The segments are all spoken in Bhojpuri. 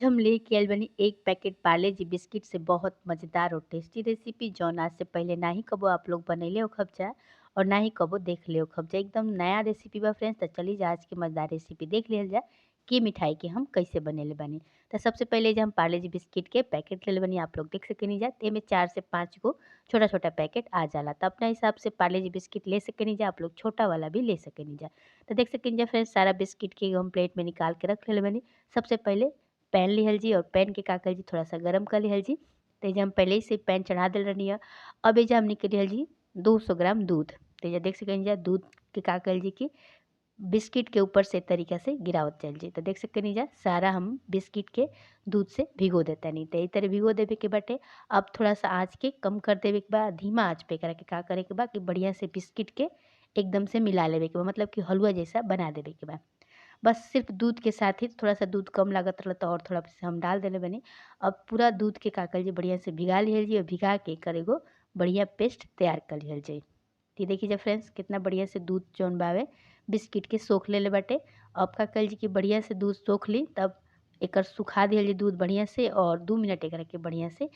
हम लेके आइल बानी एक पैकेट पार्ले जी बिस्किट से बहुत मज़ेदार और टेस्टी रेसिपी जौन आज से पहले ना ही कबो आप लोग बनैले होखब जा और ना ही कबो देखले होखब जा। एकदम नया रेसिपी बा फ्रेंड्स। तो चलिए जा आज के मज़ेदार रेसिपी देख लिहल जा कि मिठाई के हम कैसे बनेले बानी। तो सबसे पहले जब हम पार्ले जी बिस्किट के पैकेट ले बनी, आप लोग देख सकेनी जा, एमे 4 से 5 गो छोटा छोटा पैकेट आ जाला। तो अपना हिसाब से पार्ले जी बिस्किट ले सकेनी जा, आप लोग छोटा वाला भी ले सकेनी जा। तो देख सकेनी जा फ्रेंड्स, सारा बिस्किट के हम प्लेट में निकाल के रख ले बनी। सबसे पहले पैन लिहल जी और पैन के का कर जी थोड़ा सा गर्म कर लिहल जी। तो हम पहले ही से पैन चढ़ा दिल रहनी है। अब एजा हमने के लिहल जी 200 ग्राम दूध। तो एजा देख सकेनी जा दूध के का कर जी कि बिस्किट के ऊपर से तरीका से गिरावत चल जी। तो देख सकेनी जा सारा हम बिस्किट के दूध से भिगो देता नहीं। तो ई तरह भिगो देवे के बाटे। अब थोड़ा सा आँच के कम कर देवे के बा, धीमा आँच पे करा के का करे के बा कि बढ़िया से बिस्किट के एकदम से मिला लेवे के बा, मतलब कि हलवा जैसा बना देवे के बा। बस सिर्फ दूध के साथ ही थोड़ा सा दूध कम लागत रहा तो और थोड़ा सा हम डाल देले बनी। अब पूरा दूध के का कर जी बढ़िया से भिगा लिहल जी और भिगा के एकर एगो बढ़िया पेस्ट तैयार कर लिहल जी। तो देखिए जब फ्रेंड्स कितना बढ़िया से दूध जौन बावे बिस्किट के सोख लेले बाटे। अब का कर जी कि बढ़िया से दूध सोख ली, तब एकर सुखा दिहल जी दूध बढ़िया से और 2 मिनट एकरा के बढ़िया से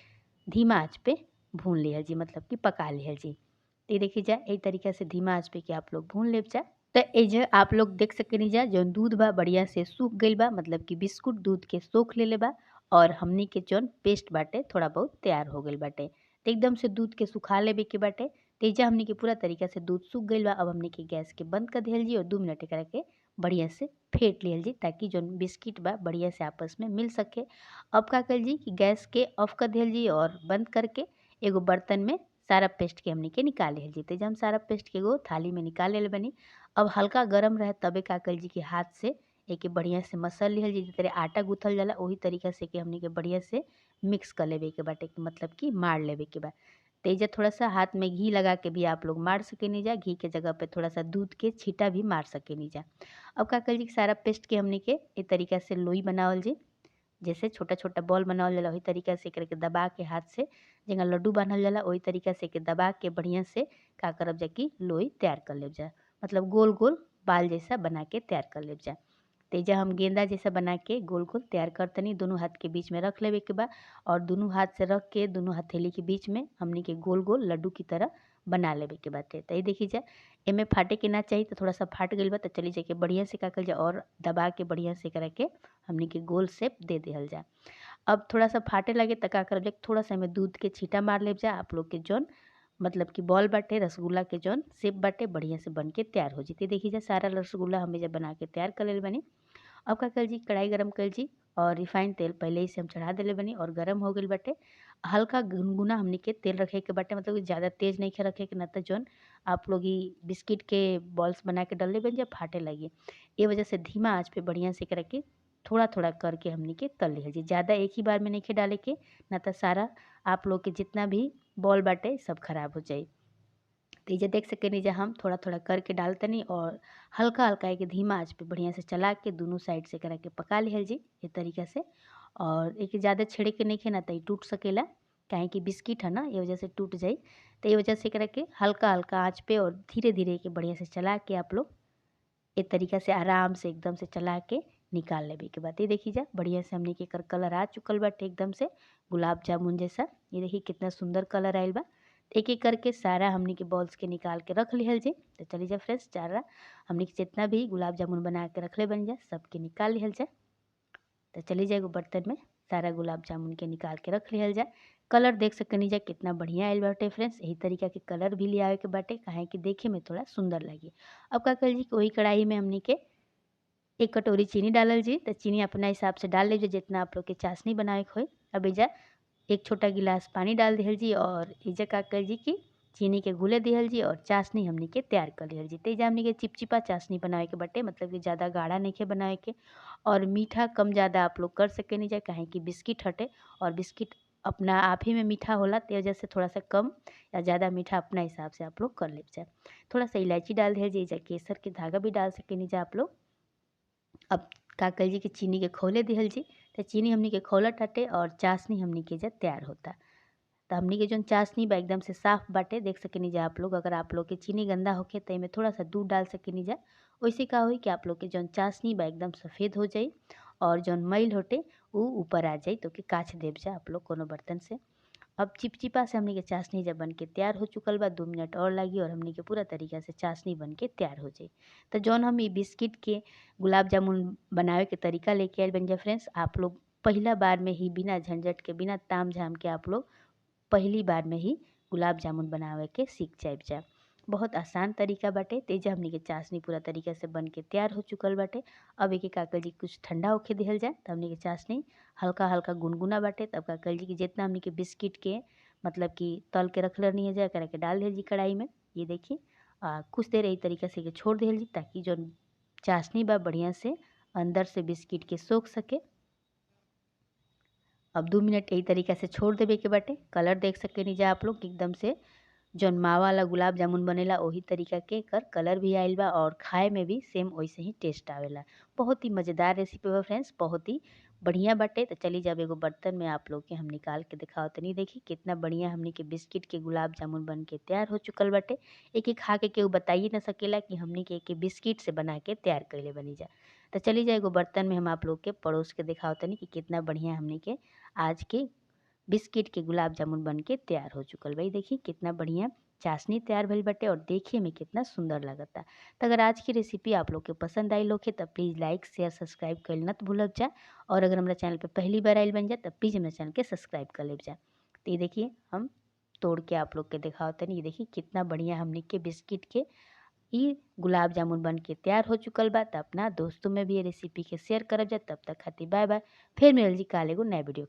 धीमा आँच पे भून लिहल जी, मतलब कि पका लिहल जी। तो देखिए जा एही तरीका से धीमा आँच पे कि आप लोग भून लेब जा। तो एजे आप लोग देख सकेनी जा जौन दूध बा बढ़िया से सूख गइल बा, मतलब कि बिस्कुट दूध के सोख लेले बा और हमनी के जौन पेस्ट बाटे थोड़ा बहुत तैयार हो गइल बाटे। तो एकदम से दूध के सुखा लेवे के बाटे। तेजा हमनी के पूरा तरीका से दूध सूख गइल बा। अब हमनी के गैस के बंद कर दिहल जी और 2 मिनट एकरा के बढ़िया से फेंट लिहल जी ताकि जौन बिस्किट बा बढ़िया से आपस में मिल सके। अब का कर जी कि गैस के ऑफ कर दिहल जी और बंद करके एगो बर्तन में सारा पेस्ट के हमनी के निकाल लिहल जी। तेजा हम सारा पेस्ट के एगो थाली में निकाल लेल बनी। अब हल्का गरम रहे तबे का कर जी कि हाथ से एके बढ़िया से मसल लिहल जी। जिस तरह आटा गूँथल जाला वही तरीका से के हमनी के बढ़िया से मिक्स कर लेवे के बाटे, मतलब कि मार लेवे के बा। तेजा थोड़ा सा हाथ में घी लगा के भी आप लोग मार सकेनी जा, घी के जगह पे थोड़ा सा दूध के छींटा भी मार सकेनी जा। अब का कर जी सारा पेस्ट के हमनी के ए तरीका से लोई बनावल जी, जैसे छोटा छोटा बॉल बनावल जाला वही तरीका से करके दबा के हाथ से जेंगा लड्डू बांधल जाला वही तरीका से के दबा के बढ़िया से का करब जा कि लोई तैयार कर लेब जा, मतलब गोल गोल बाल जैसा बना के तैयार कर लेब जा। तेजा हम गेंदा जैसा बना के गोल गोल तैयार करतनी, दोनों हाथ के बीच में रख लेवे के बा और दोनों हाथ से रख के दोनों हथेली के बीच में हमनी के गोल गोल लड्डू की तरह बना लेवे के बाटे। तो ये देखी जा एमे फाटे के ना चाहिए तो थोड़ा सा फाट गइल बा तो चली जाके बढ़िया से का कर जा और दबा के बढ़िया से करा के हमनी के गोल शेप दे दिहल जा। अब थोड़ा सा फाटे लगे तो का करब जा थोड़ा सा एमे दूध के छींटा मार लेब जा। आप लोग के जौन मतलब कि बॉल बाटे रसगुल्ला के जौन शेप बाटे बढ़िया से बन के तैयार हो जैते। देखी जा सारा रसगुल्ला हमें जब बना के तैयार कर लेल बनी। अब का कर जी कढ़ाई गरम कर जी और रिफाइंड तेल पहले ही से हम चढ़ा देले बनी और गरम हो गइल बाटे। हल्का गुनगुना हमनी के तेल रखे के बाटे, मतलब कि ज़्यादा तेज़ नहीं रखे के, ना तो जौन आप लोग ही बिस्किट के बॉल्स बना के डलले बन जा फाटे लगी। ये वजह से धीमा आँच पे बढ़िया से करा के थोड़ा थोड़ा करके हमनी के तल लिहल जी। ज़्यादा एक ही बार में नहीं डाले के, ना तो सारा आप लोग के जितना भी बॉल बाटे सब खराब हो जाए। तो ये देख सकेनी जा हम थोड़ा थोड़ा करके डालतनी और हल्का हल्का एक धीमा आँच पे बढ़िया से चला के दोनों साइड से करा के पका लिहल जी ये तरीका से। और एक ज़्यादा छेड़े के नहीं खे ना तो टूट सकेला, काहे कि बिस्किट है ना, ये वजह से टूट जाए। तो ये वजह से करा के हल्का हल्का आँच पे और धीरे धीरे के बढ़िया से चला के आप लोग ये तरीका से आराम से एकदम से चला के निकाल लेवे के बाद। ये देखी जा बढ़िया से हमने के एकर कलर आ चुकल बाटे एकदम से गुलाब जामुन जैसा। ये देखिए कितना सुंदर कलर आयल बा। एक एक करके सारा हमनी के बॉल्स के निकाल के रख लिहल जी। तो चली जा फ्रेंड्स सारा हमनी के जितना भी गुलाब जामुन बना के रखले बन जा सबके निकाल लिहल जा। तो चली जा एगो बर्तन में सारा गुलाब जामुन के निकाल के रख लिहल जा। कलर देख सकनी जा कितना बढ़िया आयल बाटे फ्रेंड्स। यही तरीका के कलर भी ले आवे के बाटे, काहे कि देखे में थोड़ा सुंदर लगी। अब का कर जी वही कढ़ाई में हमनी के 1 कटोरी चीनी डालल जी। तो चीनी अपना हिसाब से डाल लीजिए जितना आप लोग के चाशनी बनाए के होई। अब एजा 1 छोटा गिलास पानी डाल दिहल जी और एजा का कर जी कि चीनी के घुले दिहल जी और चाशनी हमनी के तैयार कर लिहल जी। तो एजा हमनी के चिपचिपा चाशनी बनावे के बाटे, मतलब कि ज़्यादा गाढ़ा नहीं के बनावे के और मीठा कम ज़्यादा आप लोग कर सकेनी जा, काहे कि बिस्किट हटे और बिस्किट अपना आप ही में मीठा होला, तो वजह से थोड़ा सा कम या ज़्यादा मीठा अपना हिसाब से आप लोग कर ले जाए। थोड़ा सा इलायची डाल दिहल जी, एजा केसर के धागा भी डाल सकेनी जा आप लोग। अब का कर जी कि चीनी के खौले दिहल जी। तो चीनी हमनी के खौला टाटे और चाशनी हमनी के जा तैयार होता। तो हमनी के जौन चाशनी बा एकदम से साफ बाटे, देख सकेनी जा आप लोग। अगर आप लोग के चीनी गंदा होखे तो एमे थोड़ा सा दूध डाल सकेनी जा, वैसे का होई कि आप लोग के जौन चाशनी बा एकदम सफ़ेद हो जाई और जौन मैल होटे उ ऊपर आ जाई, तो के काछ देव जा आप लोग कोनो बर्तन से। अब चिपचिपा से हमनी के चाशनी जब बनके तैयार हो चुकल बा, 2 मिनट और लागी और हमनी के पूरा तरीका से चाशनी बनके तैयार हो जाई। तो जौन हम ई बिस्किट के गुलाब जामुन बनावे के तरीका लेके आइल बन जा फ्रेंड्स, आप लोग पहला बार में ही बिना झंझट के बिना ताम झाम के आप लोग पहली बार में ही गुलाब जामुन बनावे के सीख जाइब जा। बहुत आसान तरीका बाटे। तेजा हमनी के चाशनी पूरा तरीका से बन के तैयार हो चुकल बाटे। अब एके का कइल जी कुछ ठंडा होखे दिहल जाए। त हमनी के चाशनी हल्का हल्का गुनगुना बाटे। तब का कइल जी कि जितना हमनी के बिस्किट के मतलब कि तल के रखले रहनी जा, एकरा के डाल दिहल जी कढ़ाई में। ये देखिए कुछ देर यही तरीका से छोड़ दिहल जी ताकि जो चाशनी बा बढ़िया से अंदर से बिस्किट के सोख सके। अब 2 मिनट यही तरीका से छोड़ देवे के बाटे। कलर देख सकेनी जा आप लोग, एकदम से जौन मावा वाला गुलाब जामुन बनेला वही तरीका के एकर कलर भी आइल बा और खाए में भी सेम वैसे ही टेस्ट आवेला। बहुत ही मज़ेदार रेसिपी बा फ्रेंड्स, बहुत ही बढ़िया बाटे। तो चलिए जब एगो बर्तन में आप लोग के हम निकाल के दिखाओ तनी, देखी कितना बढ़िया हमनी के बिस्किट के गुलाब जामुन बन के तैयार हो चुकल बाटे। एक एक खा के केहू बताइए ना सकेला कि हमनी के एक बिस्किट से बना के तैयार कइले बनी जा। तो चलिए जा एगो बर्तन में हम आप लोग के परोस के दिखाओ तनी कि कितना बढ़िया हमनी के आज के बिस्किट के गुलाब जामुन बन के तैयार हो चुकल बा। देखी कितना बढ़िया चाशनी तैयार भइल बाटे और देखे में कितना सुंदर लगता। तो अगर आज की रेसिपी आप लोग के पसंद आई होखे तो प्लीज़ लाइक शेयर सब्सक्राइब कइल मत भूलब जा। और अगर हमारा चैनल पे पहली बार आइल बन जा तो प्लीज़ हमारा चैनल के सब्सक्राइब कर लेब जा। तो ये देखिए हम तोड़ के आप लोग के दिखाओ तनी, ये देखिए कितना बढ़िया हमने के बिस्किट के ये गुलाब जामुन बन के तैयार हो चुकल बा। तो अपना दोस्तों में भी ये रेसिपी के शेयर करब जा। तब तक खातिर बाय बाय, फिर मिलल जी काल एगो नया वीडियो।